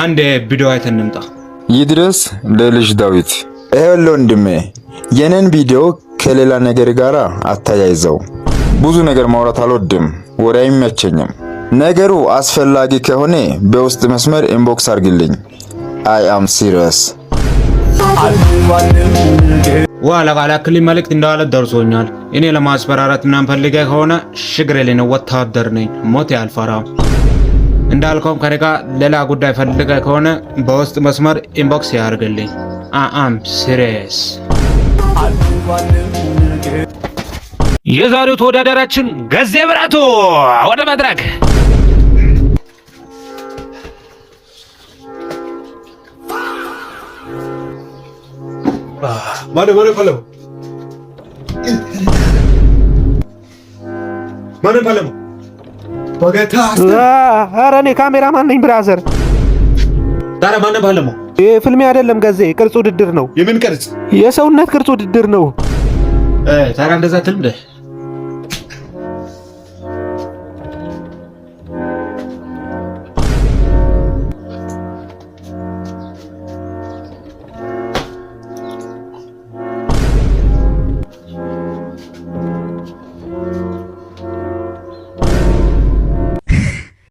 አንድ ቪዲዮ አይተን እንምጣ። ይድረስ ለልጅ ዳዊት። ይኸውልህ ወንድሜ፣ የኔን ቪዲዮ ከሌላ ነገር ጋር አታያይዘው። ብዙ ነገር ማውራት አልወድም፣ ወሬ አይመቸኝም። ነገሩ አስፈላጊ ከሆነ በውስጥ መስመር inbox አድርግልኝ። I am serious። ዋ ለላክልኝ መልእክት እንዳለ ደርሶኛል። እኔ ለማስፈራራት ምናምን ፈልገህ ከሆነ ችግር የለኝም፣ ወታደር ነኝ፣ ሞት አልፈራም። እንዳልከውም ከኔ ጋር ሌላ ጉዳይ ፈልገህ ከሆነ በውስጥ መስመር inbox ያርግልኝ። I am serious። የዛሬው ተወዳዳሪያችን ገዜ ብረቱ ወደ መድረክ። ማነው ፈለመው? ማነው ፈለመው? ኧረ እኔ ካሜራማን ነኝ brother። ታዲያ ማነው ፈለመው? ይህ ፍልሜ አይደለም ገዜ፣ ቅርጽ ውድድር ነው። የምን ቅርጽ? የሰውነት ቅርጽ ውድድር ነው። ታዲያ እንደዛ ትልምደህ